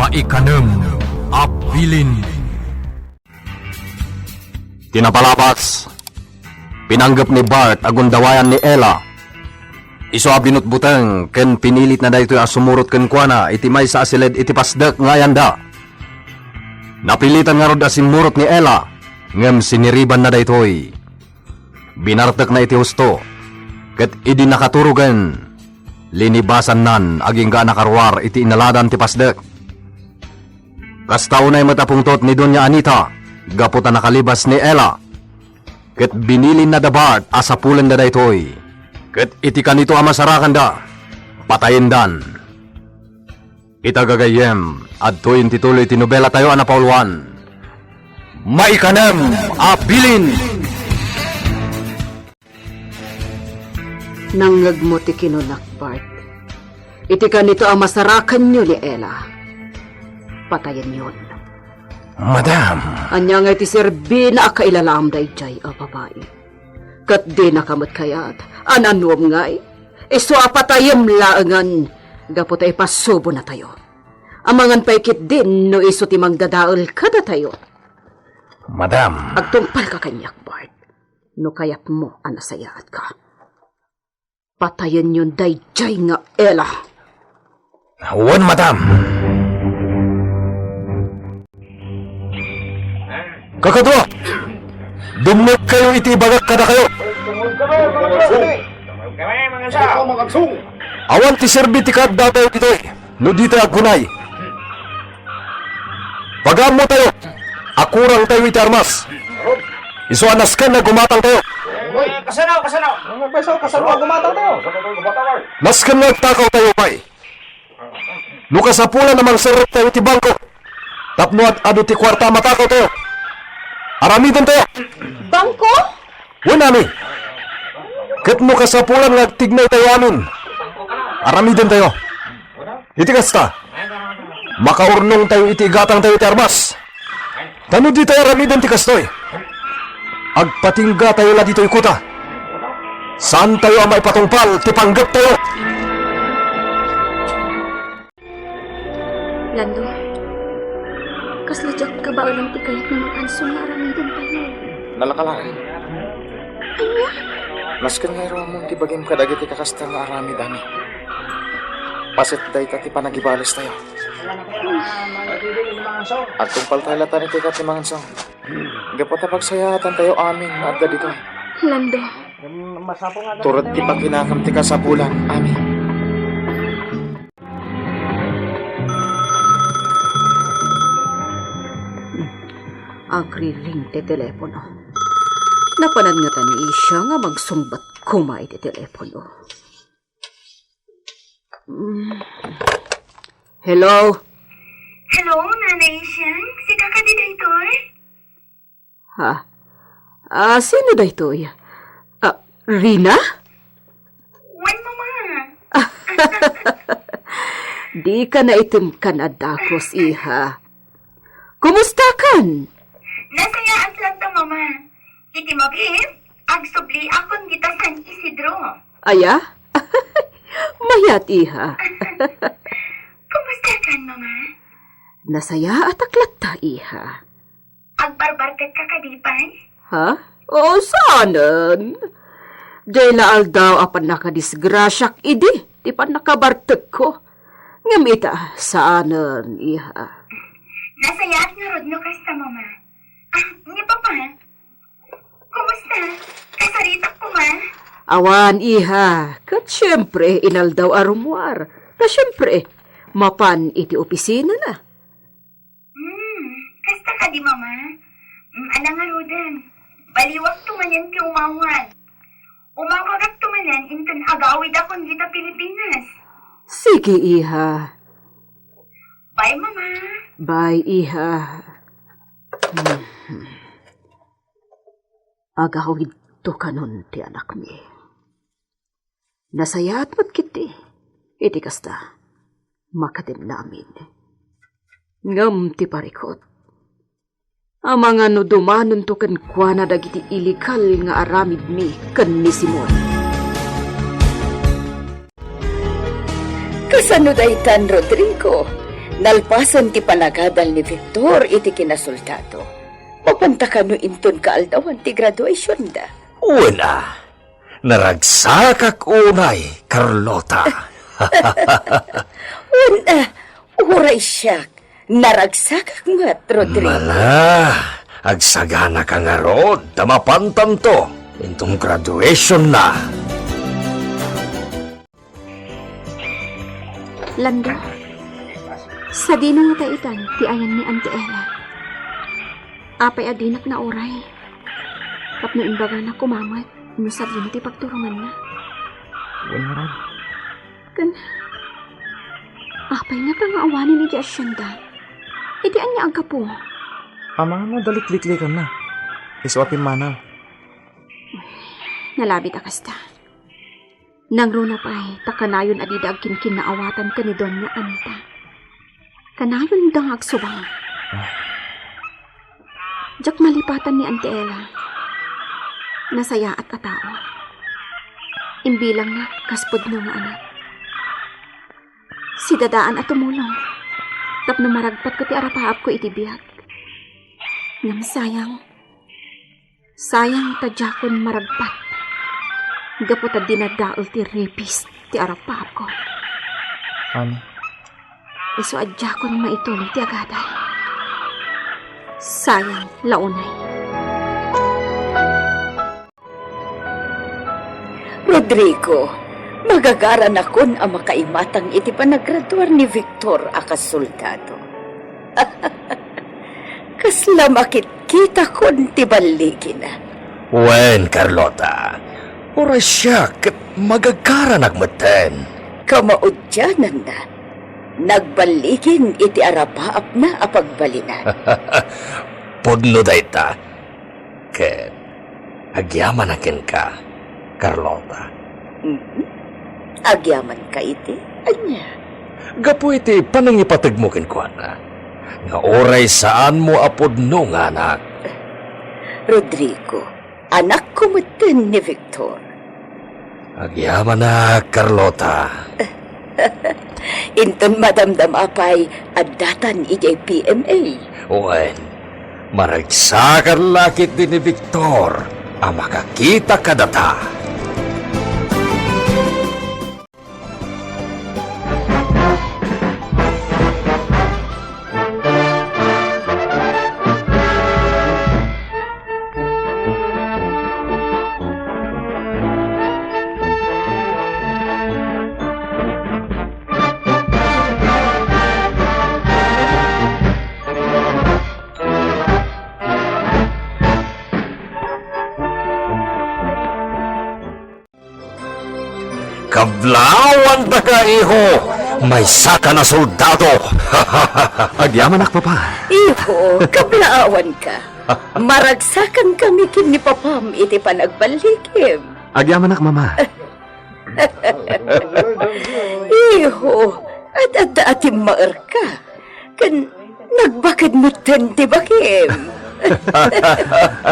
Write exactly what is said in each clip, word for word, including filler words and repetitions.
Maikanem a bilin. Ti napalabas, pinanggep ni Bart a gundawayan ni Ella. Isu a binutbuteng ken pinilitna daytoy a sumurot kenkuana iti maysa a siled iti pasdek nga ayanda. Napilitan ngarud a simmurot ni Ella, ngem siniribanna daytoy. Binartekna iti husto, ket idi nakaturogen, linibasannan agingga a nakaruar iti inaladan ti pasdek. Kasta unay met a pungtot ni Doña Anita gapu ta nakalibas ni Ella, ket binilinna da Bart a sapulenda daytoy. Ket iti kanito a masarakanda, patayendan. Ita gagayyem, adtoyen ti tuloy ti nobela tayo a napauluan. Maikanem a bilin. Nangngegmo ti kinunak, Bart. Iti kanito a masarakanyo ni Ella, patayenyon. Madam. Ania ngay ti serbina a kailalam daydiay a babai? Ket dinaka met kayat a nanuom ngay? Isu a patayem laengen gapu ta ipasubonatayo. Amangan pay ketdin no isu ti mangdadael kadatayo. Madam. Agtungpalka kaniak, Bart, no kayatmo a nasayaatka. Patayenyon daydiay nga Ella. Wen, madam. Kakadua, dumngegkayo iti ibagak kadakayo. Awan ti serbi ti kaaddatayo ditoy no ditayo aggunay. Pagaammotayo a kurangtayo iti armas. Isu a nasken nga gumatangtayo. Kasano? Kasano? Kasano nga gumatangtayo? Nasken nga agtakawtayo pay. No kasapulan a mangserrektayo iti bangko tapno ad-adu ti kuarta a matakawtayo, aramidentayo. Bangko? Wen, ami. Ket no kasapulan nga agtignaytayo amin, aramidentayo. Iti kasta, makaurnongtayo iti igatangtayo iti armas. Ta no ditayo aramiden ti kastoy, agpatinggatayo la ditoy kuta. Saantayo a maipatungpal ti panggeptayo. Lando, kasla diak kabaelan ti kayat ni Mang Ansong nga aramidentayo. Nalaka laeng. Ania? Nasken nga iruamon ti bagim kadagiti kakasta nga aramid, ami. Paset dayta ti panagibalestayo. Agtungpaltayo latta iti kayat ni Mang Ansong. Gapu ta pagsayaatantayo amin nga adda ditoy. Lando. Tured ti pakinakam ti kasapulan, ami. Agriring ti telepono. Napanan ngata ni Isha nga magsungbat koma iti telepono. Mm. Hello? Hello, Nanay Isha? Sika kadi daytoy? Ha? Ah, sino daytoy? Ah, Rina? Wen, Mama. Dika naitemkan a dakes, iha. Kumustakan? Nasayaat latta, Mama. Iti mabiit, agsubliakon dita San Isidro. Aya? Mayat, iha. Kumustakan, Mama? Nasayaatak latta, iha. Agbarbartekka kadi pay? Ha? O, saanen. Diay la aldaw a pannakadisgrasiak idi ti pannakabartekko. Ngem ita, saanen, iha. Nasayaat ngarud no kasta, Mama. Ah, ni Papa, kumusta? Kasaritak koma? Awan, iha. Ket siempre, inaldaw a rummuar. Ta siempre, mapan iti opisinana. Hmm, kasta kadi, Mama? Hmm, ala ngaruden. Baliwakto manen ti umawat. Umawagakto manen inton agawidakon dita Pilipinas. Sige, iha. Bye, Mama. Bye, iha. Hmm. Agawidto kanon ti anakmi. Nasayaat met ketdi iti kasta, makatenna amin. Ngem ti parikut, amangan no dumanonto kenkuana dagiti illegal nga aramidmi ken ni Simon. Kasano daytan, Rodrigo? Nalpasen ti panagadal ni Victor iti kinasoldado, mapanta kano inton kaaldawan ti graduationda? Wen a, naragsakak unay, Carlota. Wen a, uray siak, naragsakak met, Rodrigo. Mala, agsaganaka ngarud ta mapantanto inton graduationna. Lando, sadino ngata itan ti ayan ni Auntie Ella? Apay a dinak nauray? Tapno imbaganak koma met no sadino ti pagturonganna. Wen ngarud. Ken, apay ngata nga awanen iti asienda? Iti ania a gapu? Amangan no dalikliklikanna. Isu a pimmanaw. Nalabit a kasta. Nangruna pay ta kanayon a dida agkinkinnaawatan ken ni Doña Anita. Kanayonda nga agsubang. Ah. Diak malipatan ni Auntie Ella. Nasayaat a tao. Imbilangna kas pudno nga anak. Sidadaan a tumulong tapno maragpatko ti arapaapko iti biag. Ngem sayang, sayang ta diakon maragpat gapu ta dinadael ti rapist ti arapaapko. Ani? Isu a diakon maituloy ti agadal. Sayang la unay. Rodrigo, magagaranakon a makaimatang iti panagraduar ni Victor a kas soldado. Kasla makitkitakon ti balligina. Wen, Carlota, uray siak ket magagaranak metten. Kamaudiananna, nagballigin iti arapaapna a pagbalinan. Pudno dayta. Ket agyamanak kenka, Carlota. Mhm. Agyamanka iti ania? Gapu iti panangipategmo kenkuana, nga uray saanmo a pudno nga anak. Rodrigo, anakko metten ni Victor. Agyamanak, Carlota. Inton madamdama pay, addatan idiay P M A. Wen, maragsakan la ketdi ni Victor a makakita kadata. Kablaawantaka, iho! Maysaka a soldado! Agyamanak, Papa. Iho, kablaawanka. Maragsakan kami ken ni Papam iti panagballigim. Agyamanak, Mama. Iho, ad-adda a timmaerka. Ken nagbaked metten ti bakim.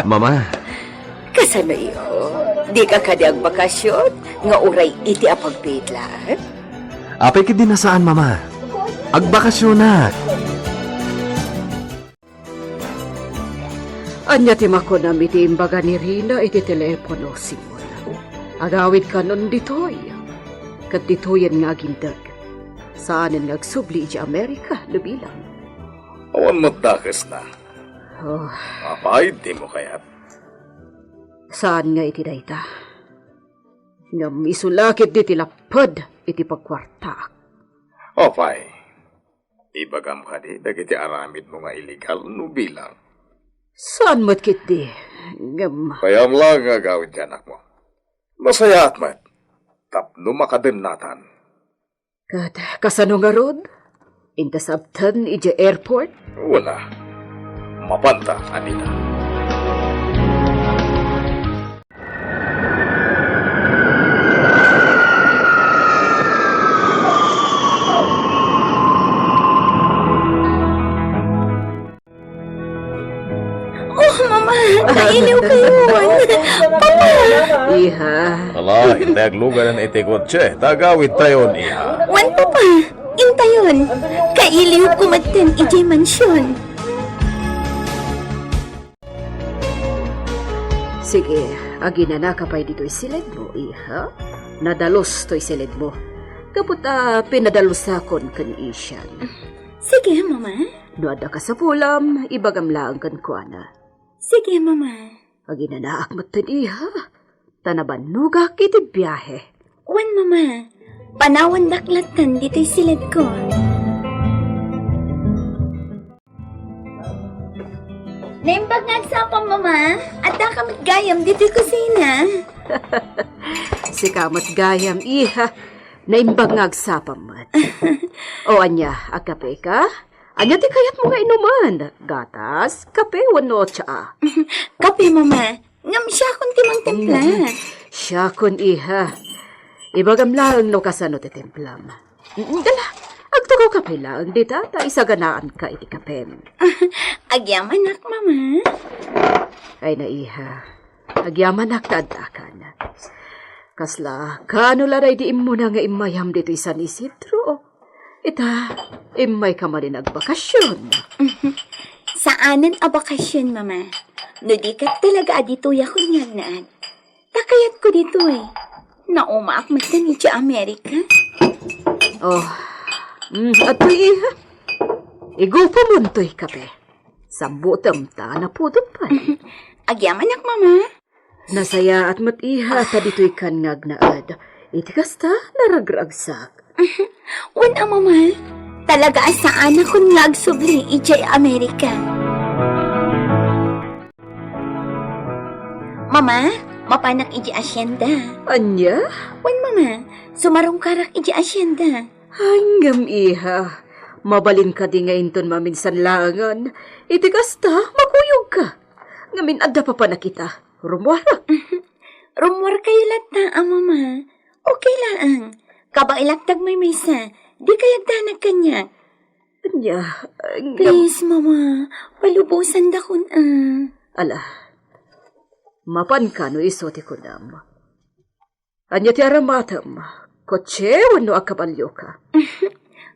Mama. Kasano, iho? Dika kadi agbakasyon nga uray iti a pagbiit laeng? Apay ketdi a saan, Mama. Agbakasyonak. Ania ti makunam iti imbaga ni Rina iti telepono, Simon? Agawid kanon ditoy, ket ditoyen nga agindeg. Saanen nga agsubli idiay Amerika no bilang. Awan met dakesna. Oh. Apay, dimo kayat? Saan nga iti dayta. Ngem isu la ketdi ti lapped iti pagkuartaak. Apay, ibagam kadi dagiti aramidmo nga illegal no bilang? Saan met ketdi, ngem... Kayam la nga agawid ti anakmo. Nasayaat met tapno makadennatan. Ket kasano ngarud? Inta sabten idiay airport? Wen a. Mapanta a dita. Oh, Mama, kailiw kayon. Papa! Iha. Ala, intay aglugadan iti kotse. Ta agawidtayon, iha. Wen, Papa. Intayon. Kay Iliwko metten idiay mansion. Sige, aginanaka pay ditoy siledmo, iha. Nadalus toy siledmo. Gapu ta pinadalusakon ken Asian. Sige, Mama. No adda kasapulam, ibagam laeng kenkuana. Sige, Mama. Aginanaak metten, iha, ta nabannogak iti biahe. Wen, Mama. Panawandak lattan ditoy siledko. Naimbag nga agsapam, Mama. Addaka met gayam ditoy kusina. Sika met gayam, iha. Naimbag nga agsapam met. O ania, agkapeka? Ania ti kayatmo nga inumen? Gatas, kape, wenno tsaa? Kape, Mama. Ngem siakon ti mangtimpla. Mm. Siakon, iha. Ibagam laeng no kasano ti timplam. Mm, dala, agtugaw kape laeng dita, ta isaganaanka iti kapem. Agyamanak, Mama. Ay na, iha. Agyamanak ta addakan. Kasla, kaano la daydi immuna nga immayam ditoy San Isidro? Ita, immayka manen agbakasyon. Saanen a bakasyon, Mama. No di ket talaga a ditoyak nga agnaed. Ta kayatko ditoy. Naumaak metten idiay Amerika. Oh, mm, adtoy, iha. Igupomon toy kape. Sambutem ta napudot pay. Agyamanak, Mama. Nasayaat met, iha, ta ditoykan nga agnaed. Iti kasta, naragragsak. Wen a, Mama, talaga a saanakon nga agsubli idiay Amerika. Mama, mapanak idiay asyenda. Ania? Wen, Mama, sumarungkarak idiay asyenda. Ay, ngem, iha, mabalin kadi nga inton maminsan laengen? Iti kasta, makuyogka. Ngamin, adda papanakita. Rummuar. Rummuarkayo latta a, Mama. Okay laeng. Kabaelak ti agmaymaysa. Dikay agdanag kaniak. Ania, ngem- Please, Mama. Palubosandakon, a. Ala. Mapanka no isu ti kunam. Ania ti aramatem? Kotse wenno agkabalioka?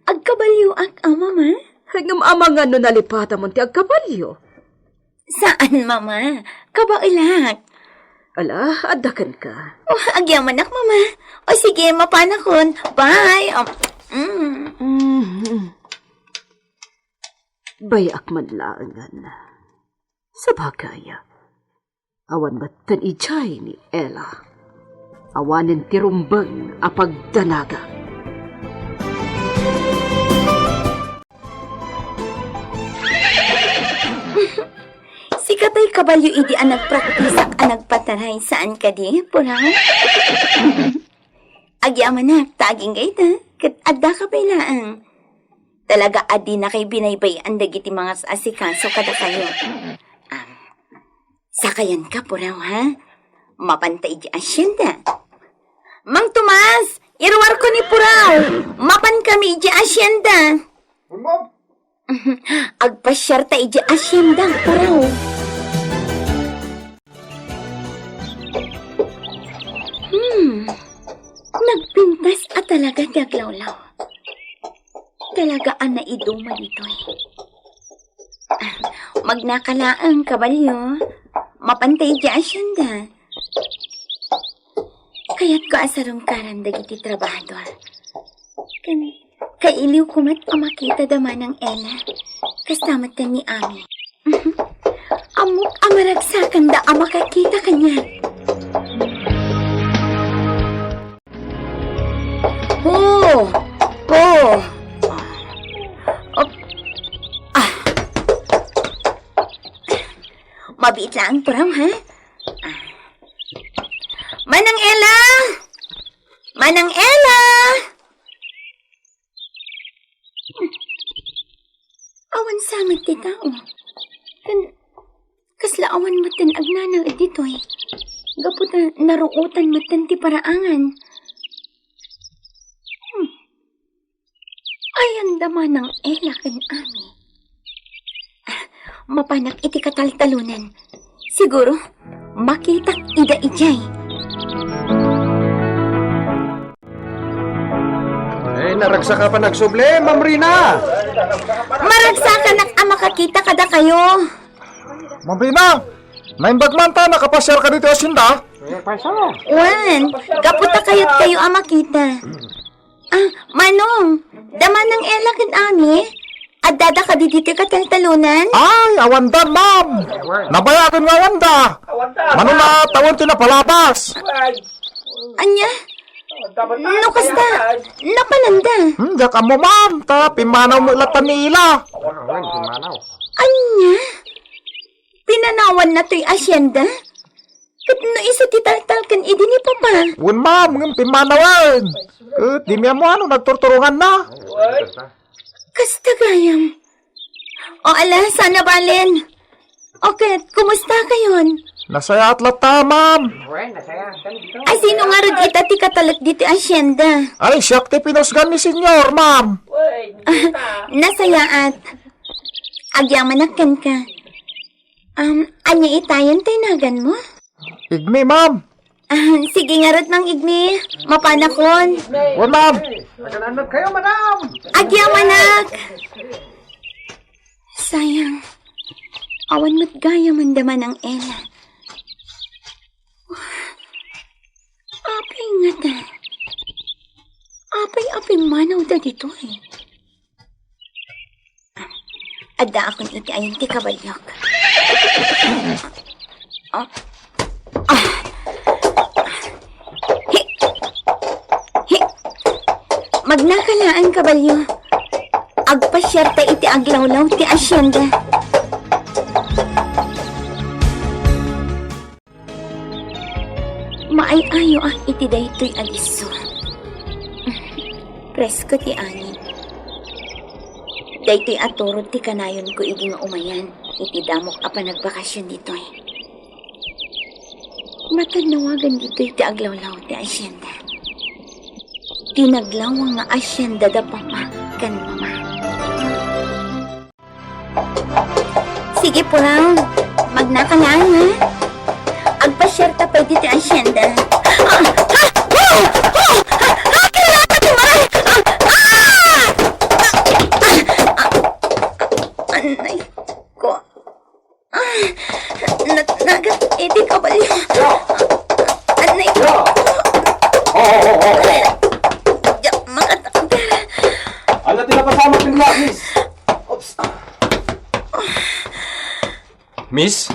Agkabalioak a, Mama. Ngem amangan no nalipatamon ti agkabalio? Saan, Mama. Kabaelak. Ala, adda kenka. Oh, agyamanak, Mama. O sige, mapanakon. Bye. Um, mm. Mhm. Bayaak man laengen. Sabagay, awan metten idiay ni Ella. Awanen ti rumbeng a pagdanaga. Sika tay kabalio idi a nagpraktisak a nagpataray, saan kadi, Puraw? Agyamanak, ta agingga ita, ket addaka pay laeng. Talaga a dinakay binaybay-an dagiti mangas-asikaso kadakayo. Ah, sakayanka, Puraw, ha? Mapanta idiay asyenda. Mang Tomas, iruarko ni Puraw. Mapankami idiay asyenda. Agpasiarta idiay asyenda, Puraw. Hmm. Nagpintas a talaga ti aglawlaw. Talaga a naiduma ditoy. Ah, magnaka laeng, kabalio. Mapanta idiay asyenda. Kayatko a sarungkaran dagiti trabahador. Ken kailiwko met a makita da manang Ella. Kasta met ken ni Ami. Ammok a maragsakanda a makakita kaniak. Oh! Oh! Ah! Mabiit laeng, Puraw, ha? Ah. Manang Ella! Manang Ella! Awan sa met ti tao. Ken kasla awan metten agnanaed ditoy. Gapu ta naruotan metten ti paraangan. Hmm. Ayan da manang Ella ken Ami. Ah, mapanak iti kataltalonan. Siguro, makitak ida idiay. Ay, Maragsakan a panagsubli, Ma'am Rina. Maragsakanak a makakita kadakayo. Ma'am Rina, naimbag man ta nakapasiarka ditoy hacienda? Wen, gapu ta kayatkayo a makita. Ah, Manong, da Manang Ella ken Ami? Addada kadi ditoy kataltalonan? Ay, awanda, ma'am. Nabayagen nga awanda. Mano la, tawen ti napalabas. Ania? No kasta, napananda? Hmm, diak ammo, ma'am. Ta, pimmanaw met latta ni Ella. Ania? Pinanawanna toy hacienda? Ket no isu ti taltalken idi ni Papa? Wen, ma'am, ngem pimmanawen. Ket dimi ammo no nagturturonganna. Kasta gayam. O ala, saan a balen? O ket, kumusta kayon? Nasayaat latta, ma'am. Asino ngarud ita ti katalek ditoy hacienda? Ay, siak ti pinusgan ni Senyor, ma'am. Nasayaat. Agyamanak kenka. Um, ania itayen ti naganmo? Igmi, ma'am. Ah, sige ngarud, Mang Igmi. Mapanakon. Wen, ma'am. Agananan kayo, madam. Agyamanak. Sayang. Awan met gayam da Manang Ella. Apay ngata. Apay a pimmanawda ditoy? Addaakon iti ayan ti kabaliok. Ah. Ah. Hi. Hi. Magnaka laeng, kabalio. Agpasiarta iti aglawlaw ti hacienda. Maay-ayoak iti daytoy a disso. Presko ti angin. Daytoy a turod ti kanayonko idi nga umayan iti damok a panagbakasion ditoy. Matannawagan ditoy ti aglawlaw ti hacienda. Ti naglawang nga hacienda da Papa ken Mama. Sige, Purang. Magnaka laeng, ha? Agpasiarta pay ditoy hacienda. Ah! Ah! Ah! Ah! Ah! Ah! Kailangan ti maray! Ah! Ah! Ah! Ah! Anay ko. Ah! Natnagan iti kabalio. Anay ko. Oh, oh, oh, oh, oh. Diak makatakder. Ania ti napasamak, miss? Oops. Miss?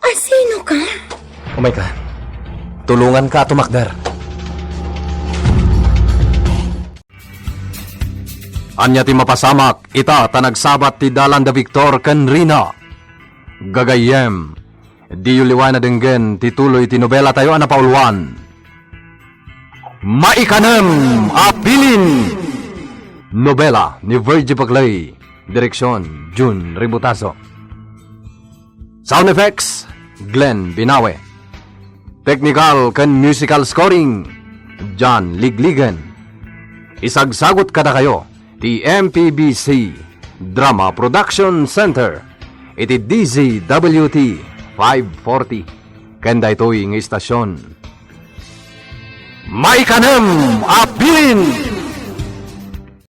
Asino ka? Oh my God. Tulonganka a tumakder. Ania ti mapasamak ita ta nagsabat ti dalan da Victor ken Rina? Gagayyem, diyo liwaen a denggen ti tuloy ti nobela tayo a napauluan. Maikanem a Bilin! Nobela ni Virgie Baclay, direksyon Jun Ributazo. Sound effects, Glenn Binawe. Technical ken musical scoring, John Ligligan. Isagsagut kadakayo ti M P B C Drama Production Center iti D Z W T five forty ken daytoy nga istasyon. Maikanem a Bilin!